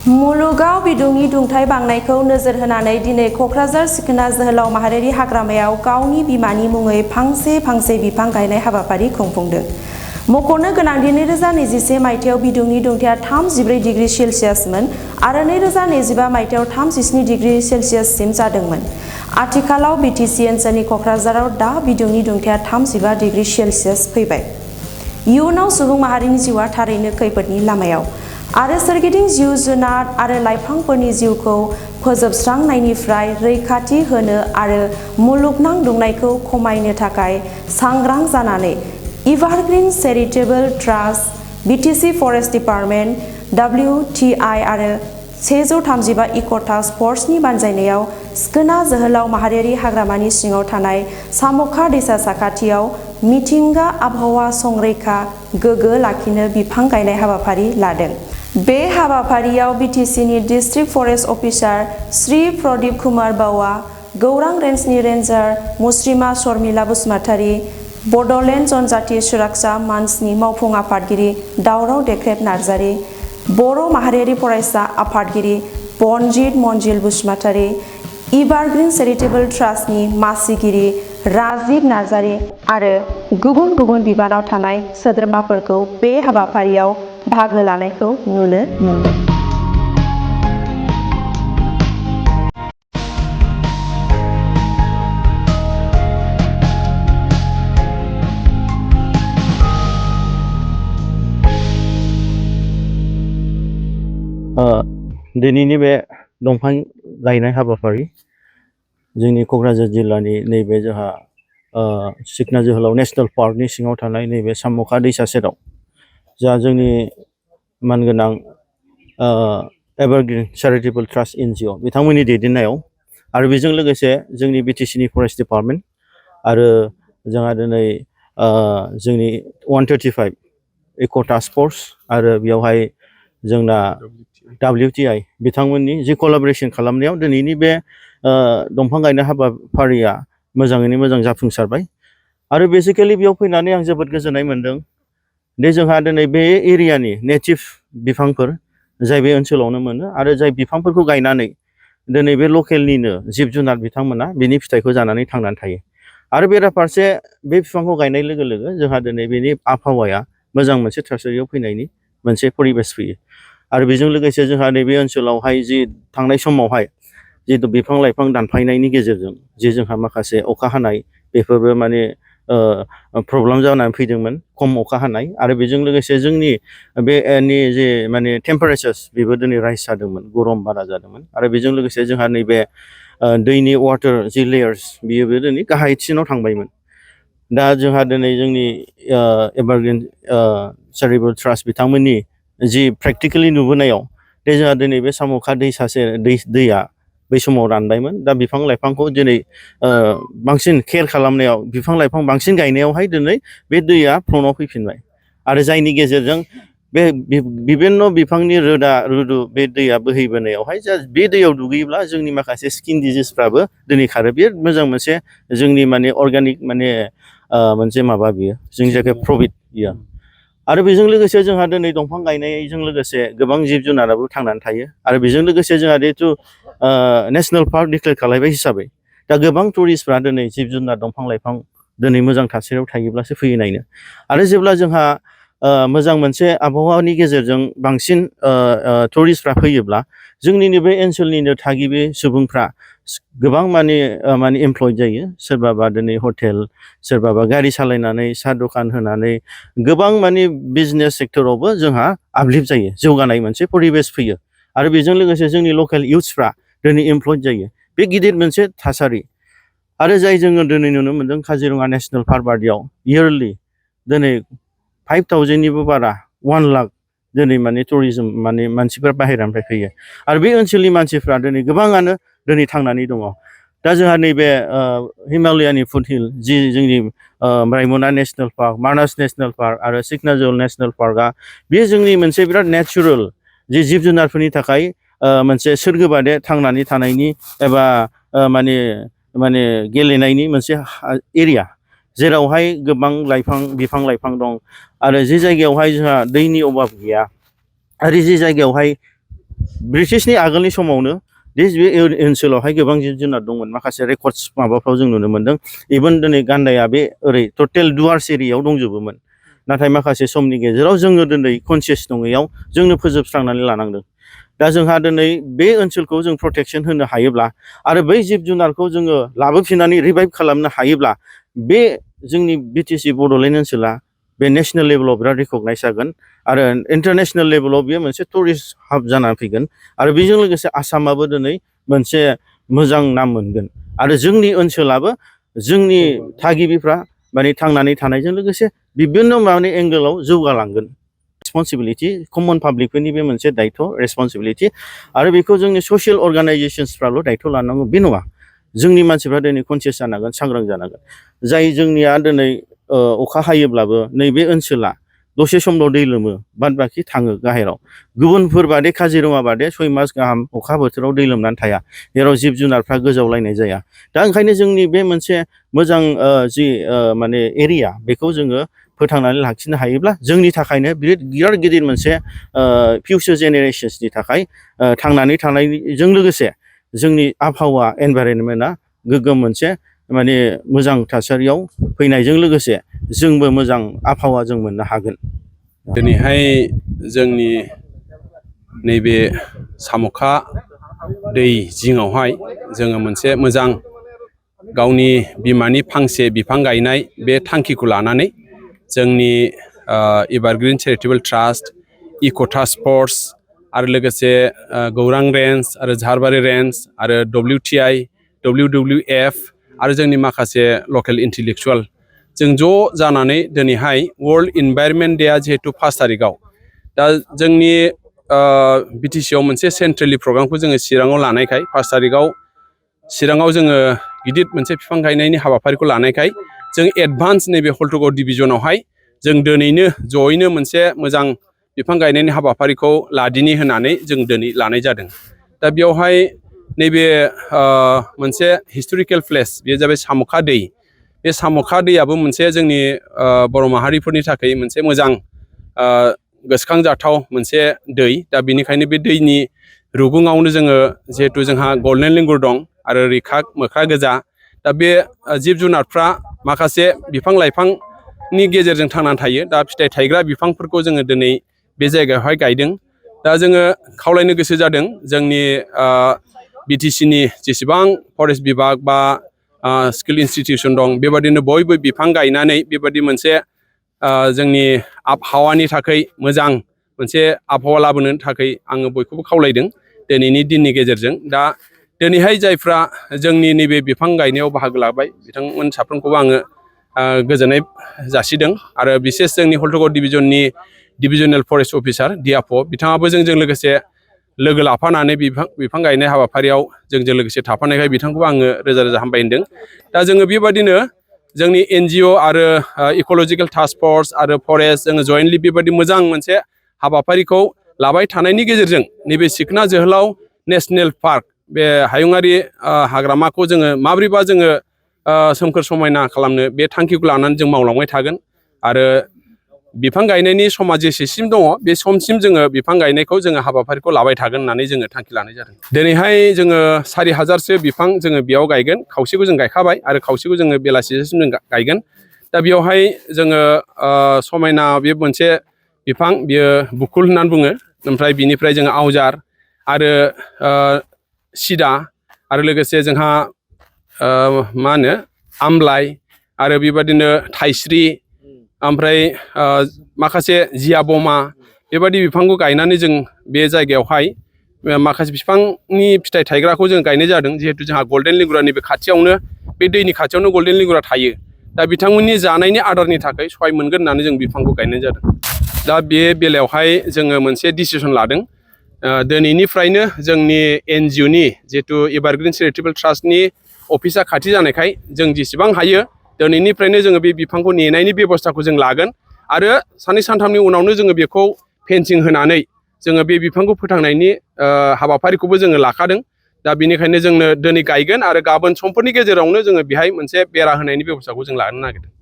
मुलुगाव बिदुंनि दुंथाइ बांनायखौ नोजोर होनानै दिनै क'क्राझार सिखोना जोहोलाव माहारियारि हाग्रामायाव गावनि बिमानि मुङै फांसे बिफां गायनाय हाबाफारि खुंफुंदों। मख'नो गोनांदि 2021 मायथाइयाव बिदुंनि दुंथाया 34 डिग्री सेल्सियासमोन आरो 2025 मायथाइयाव 37 डिग्री सेल्सियाससिम जादोंमोन। आथिखालाव बिटिसि ओनसोलनि क'क्राझाराव दा बिदुंनि दुंथाया 35 डिग्री सेल्सियास फैबाय। इयुनाव सुबुं माहारिनि जिउआ थारैनो खैफोदनि लामायाव आरो सोरगिदिं जिउ जुनार आरो लाइफांफोरनि जिउखौ फोजोबस्रांनायनिफ्राय रैखाथि होनो आरो मुलुगनां दुंनायखौ खमायनो थाखाय सांग्रां जानानै evergreen charitable trust, BTC forest department, WTI आरो 135 इक' टास्क फर्सनि बानजायनायाव सिखोना जोहोलाव माहारियारि हाग्रामानि सिङाव थानाय साम'खा दैसा साखाथियाव मिथिंगा आबहावा संरैखा गोग्गो लाखिनो बिफां गायनाय हाबाफारि लादों। बे हाबाफारियाव बिटिसिनि district forest officer Shri Pradeep Kumar बावा, गौरां रेन्जनि रेन्जार मुस्रिमा शर्मिला बसुमतारी, बड'लेण्ड जनजाति सुरक्षा मन्चनि मावफुं आफादगिरि दावराव देख्रेब नार्जारी, बर' माहारियारि फरायसा आफादगिरि बनजित मन्जिल बसुमतारी, एभारग्रीन चेरिटेबल ट्रास्टनि मासिगिरि राजिब नार्जारी आरो गुबुन गुबुन बिबानाव थानाय सोद्रोमाफोरखौ बे हाबाफारियाव बाहागो लानायखौ नुनो मोनदों। दिनैनि बे दंफां गायनाय हाबाफारि जोंनि क'क्राझार जिल्लानि नैबे जोंहा सिखोना जोहोलाव नेशनेल पार्कनि सिङाव थानाय नैबे साम'खा दैसा सेराव जा जोंनि मानगोनां एभारग्रीन चेरिटेबल ट्रास्ट NGO बिथांमोननि दैदेननायाव आरो बेजों लोगोसे जोंनि बिटिसिनि फरेस्ट डिपार्टमेन्ट आरो जोंहा दिनै जोंनि 135 इक' टास्क फर्स आरो बेयावहाय जोंना WTI बिथांमोननि जि कलाबरेसन खालामनायाव दिनैनि बे दंफां गायनाय हाबाफारिया मोजाङैनो मोजां जाफुंसारबाय आरो बेसिकेलि बेयाव फैनानै आं जोबोद गोजोननाय मोन्दों दे जोंहा दिनै बे एरियानि नेटिभ बिफांफोर जाय बे ओनसोलावनो मोनो आरो जाय बिफांफोरखौ गायनानै दिनै बे लकेलनिनो जिब जुनार बिथांमोना बेनि फिथाइखौ जानानै थांनानै थायो आरो बेराफारसे बे बिफांखौ गायनाय लोगो लोगो जोंहा दिनै बेनि आबहावाया मोजां मोनसे थासारियाव फैनायनि मोनसे परिबेस फैयो आरो बेजों लोगोसे जोंहा नैबे ओनसोलावहाय जि थांनाय समावहाय जिहेतु बिफां लाइफां दानफायनायनि गेजेरजों जे जोंहा माखासे अखा हानाय बेफोरबो माने प्रब्लेम जानानै फैदोंमोन खम अखा हानाय आरो बेजों लोगोसे जोंनि बेनि जे माने टेम्पारेचार्स बेबो दिनै राइज जादोंमोन गरम बारा जादोंमोन आरो बेजों लोगोसे जोंहा नैबे दैनि वाटार जि लेयार्स बेबो दिनै गाहायसिनाव थांबायमोन दा जोंहा दिनै जोंनि एभारग्रीन चेरिटेबल ट्रास्ट बिथांमोननि जि प्रेक्टिकेलि नुबोनायाव दे जोंहा दिनै बे साम'खा दैया बै समाव रानबायमोन दा बिफां लाइफांखौ दिनै बांसिन केयार खालामनायाव बिफां लाइफां बांसिन गायनायावहाय दिनै बे दैया फ्रन्टआव फैफिनबाय आरो जायनि गेजेरजों बे बिभिन्न बिफांनि रुदु बे दैया बोहैबोनायावहाय बे दैयाव दुगैयोब्ला जोंनि माखासे स्किन डिजिसफ्राबो दिनै खारो बे मोजां मोनसे जोंनि माने अर्गानिक माने मोनसे माबा बियो जोंनि जायगायाव प्रफिट बियो आरो बेजों लोगोसे जोंहा दिनै दंफां गायनायजों लोगोसे गोबां जिब जुनाराबो थांनानै थायो आरो बेजों लोगोसे जोंहा जिहेथु नेशनेल पार्क डिक्लेयार खालामबाय हिसाबै दा गोबां टुरिस्टफ्रा दिनै जिब जुनार दंफां लाइफां दिनै मोजां थासारियाव थायोब्लासो फैयो नायनो आरो जेब्ला जोंहा मोजां मोनसे आबहावानि गेजेरजों बांसिन टुरिस्टफ्रा फैयोब्ला जोंनि नैबे ओनसोलनिनो थागिबि सुबुंफ्रा गोबां माने एमप्लयड जायो सोरबाबा दिनै हटेल सोरबाबा गारि सालायनानै साहा दखान होनानै गोबां माने बिजनेस सेक्टरावबो जोंहा आपलिफ्ट जायो जौगानाय मोनसे परिबेस फैयो आरो बेजों लोगोसे जोंनि लकेल इउथ्सफ्रा दिनै एमप्लयड जायो बे गिदिर मोनसे थासारि आरो जाय जोङो दिनै नुनो मोन्दों काजिरङा नेशनेल पार्क बादियाव इयारलि दिनै 5,000निबो बारा 1 लाख दिनै माने टुरिजम माने मानसिफ्रा बाहेरानिफ्राय फैयो आरो बे ओनसोलनि मानसिफ्रा दिनै गोबाङानो दिनै थांनानै दङ दा जोंहा नैबे हिमालयानि फुटहिल जि जोंनि रायमना नेशनेल पार्क मानास नेशनेल पार्क आरो सिखना जोहोलाव नेशनेल पार्कआ बेयो जोंनि मोनसे बिराद नेचारेल जि जिब जुनारफोरनि थाखाय मोनसे सोरगोबादे थांनानै थानायनि एबा माने गेलेनायनि मोनसे एरिया जेरावहाय गोबां बिफां लाइफां दं आरो जि जायगायावहाय जोंहा दैनि अभाब गैया आरो जि जायगायावहाय ब्रिटिशनि आगोलनि समावनो बे ओनसोलावहाय गोबां जिब जुनार दंमोन माखासे रेकर्डस माबाफ्राव जों नुनो मोन्दों इभेन दिनै गान्दाया बे ओरै टटेल डुवार्स एरियायाव दंजोबोमोन नाथाय माखासे समनि गेजेराव जोङो दिनै कनसियास नङैयाव जोंनो फोजोबस्रांनानै लानांदों दा जोंहा दिनै बे ओनसोलखौ जों प्रटेक्सन होनो हायोब्ला आरो बै जिब जुनारखौ जोङो लाबोफिननानै रिभाइभ खालामनो हायोब्ला बे जोंनि बिटिसि बड'लेण्ड ओनसोला बे नेशनेल लेभेलाव बिराद रिकगनाइज जागोन आरो इन्टारनेशनेल लेभेलाव बेयो मोनसे टुरिस्ट हाब जानानै फैगोन आरो बेजों लोगोसे आसामाबो दिनै मोनसे मोजां नाम मोनगोन आरो जोंनि ओनसोलाबो जोंनि थागिबिफ्रा माने थांनानै थानायजों लोगोसे बिभिन्न माने एंगेलाव जौगालांगोन रेसपन्सिबिलिटि कमन पाब्लिकफोरनि बे मोनसे दायथ' रेसपन्सिबिलिटि आरो बेखौ जोंनि ससियेल अर्गानाइजेसन्सफ्राल' दायथ' लानांगौ बे नङा जोंनि मानसिफ्रा दिनै कनसियास जानांगोन सांग्रां जानांगोन जाय जोंनिया दिनै अखा हायोब्लाबो नैबे ओनसोला दसे समल' दै लोमो बाद बाखि थाङो गाहायाव गुबुनफोर बादे काजिरङा बादे 6 मास गाहाम अखा बोथोराव दै लोमनानै थाया जेराव जिब जुनारफ्रा गोजावलायनाय जाया दा ओंखायनो जोंनि बे मोनसे मोजां जि माने एरिया बेखौ जोङो फोथांनानै लाखिनो हायोब्ला जोंनि थाखायनो बिराद गिदिर मोनसे फिउचार जेनेरेशन्सनि थाखाय थांनानै थानायजों लोगोसे जोंनि आबहावा एनभाइरनमेन्टआ गोग्गोम मोनसे माने मोजां थासारियाव फैनायजों लोगोसे जोंबो मोजां आबहावा जों मोननो हागोन दिनैहाय जोंनि नैबे साम'खा दै जिङावहाय जोङो मोनसे मोजां गावनि बिमानि फांसे बिफां गायनाय बे थांखिखौ लानानै जोंनि एभारग्रिन चेरिटेबल ट्रास्ट इक'टा स्पर्ट्स आरो लोगोसे गौरां रेन्ज आरो झारबारि रेन्ज आरो WTI WWF आरो जोंनि माखासे लकेल इन्टेलेक्सुवेल जों ज' जानानै दिनैहाय वर्ल्ड इनभाइरनमेन्ट डेआ जिहेतु 5 तारिखआव दा जोंनि बिटिसिआव मोनसे सेन्ट्रेलि प्रग्रामखौ जोङो चिराङाव लानायखाय 5 तारिखआव चिराङाव जोङो गिदिर मोनसे बिफां गायनायनि हाबाफारिखौ लानायखाय जों एडभान्स नैबे हल्टुगाव डिभिजनावहाय जों दिनैनो जयैनो मोनसे मोजां बिफां गायनायनि हाबाफारिखौ लादिनि होनानै जों दिनै लानाय जादों दा बेयावहाय नैबे मोनसे हिस्टरिकेल प्लेस बेयो जाबाय साम'खा दै बे साम'खा दैयाबो मोनसे जोंनि बर' माहारिफोरनि थाखाय मोनसे मोजां गोसोखांजाथाव मोनसे दै दा बेनिखायनो बे दैनि रुगुङावनो जोङो जिहेतु जोंहा गल्डेन लिंगुर दं आरो रिखाक मोख्रा गोजा दा बे जिब जुनारफ्रा माखासे बिफां लाइफांनि गेजेरजों थांनानै थायो दा फिथाइ थायग्रा बिफांफोरखौ जोङो दिनै बे जायगायावहाय गायदों दा जोङो खावलायनो गोसो जादों जोंनि बिटिसिनि जेसेबां फरेस्ट बिभाग बा स्किल इन्सटिटिउसन दं बेबादिनो बयबो बिफां गायनानै बेबादि मोनसे जोंनि आबहावानि थाखाय मोजां मोनसे आबहावा लाबोनो थाखाय आङो बयखौबो खावलायदों दिनैनि दिननि गेजेरजों दा दिनैहाय जायफ्रा जोंनि नैबे बिफां गायनायाव बाहागो लाबाय बिथांमोन साफ्रोमखौबो आङो गोजोननाय जासिदों आरो बिसेस जोंनि हल्टुगाव डिभिजननि डिभिजनेल फरेस्ट अफिसार DAF बिथाङाबो जोंजों लोगोसे लोगो लाफानानै बिफां गायनाय हाबाफारियाव जोंजों लोगोसे थाफानायखाय बिथांखौबो आङो रोजा रोजा हामबाय होनदों दा जोङो बेबादिनो जोंनि NGO आरो इक'लजिकेल टास्क फर्स आरो फरेस्ट जोङो जयेन्टलि बेबायदि मोजां मोनसे हाबाफारिखौ लाबाय थानायनि गेजेरजों नैबे सिखना जोहोलाव नेशनेल पार्क बे हायुङारि हाग्रामाखौ जोङो माब्रैबा जोङो सोमखोर समायना खालामनो बे थांखिखौ लानानै जों मावलांबाय थागोन आरो बिफां गायनायनि समा जेसेसिम दङ बे समसिम जोङो बिफां गायनायखौ जोङो हाबाफारिखौ लाबाय थागोन होननानै जोङो थांखि लानाय जादों दिनैहाय जोङो 4000सो बिफां जोङो बेयाव गायगोन खावसेखौ जों गायखाबाय आरो खावसेखौ जोङो बेलासिसिम जों गायगोन दा बेयावहाय जोङो समायना बे मोनसे बिफां बियो बुकुल होननानै बुङो ओमफ्राय बिनिफ्राय जोङो आवजार आरो सिदा आरो लोगोसे जोंहा मा होनो आमलाइ आरो बेबादिनो थाइस्रि ओमफ्राय माखासे जिया बमा बेबादि बिफांखौ गायनानै जों बे जायगायावहाय माखासे बिफांनि फिथाइ थायग्राखौ जों गायनाय जादों जिहेतु जोंहा गल्डेन लिंगुरा नैबे खाथियावनो बे दैनि खाथियावनो गल्डेन लिंगुरा थायो दा बिथांमोननि जानायनि आदारनि थाखाय सहाय मोनगोन होननानै जों बिफांखौ गायनाय जादों दा बे बेलायावहाय जोङो मोनसे डिसिसन लादों दिनैनिफ्रायनो जोंनि NGOनि जिहेतु एभारग्रिन चेरिटेबल ट्रास्टनि अफिसा खाथि जानायखाय जों जेसेबां हायो दिनैनिफ्रायनो जोङो बे बिफांखौ नेनायनि बेब'स्थाखौ जों लागोन आरो साननै सानथामनि उनावनो जोङो बेखौ फेन्सिं होनानै जोङो बे बिफांखौ फोथांनायनि हाबाफारिखौबो जोङो लाखादों दा बेनिखायनो जोंनो दिनै गायगोन आरो गाबोन समफोरनि गेजेरावनो जोङो बेहाय मोनसे बेरा होनायनि बेब'स्थाखौ जों लानो नागिरदों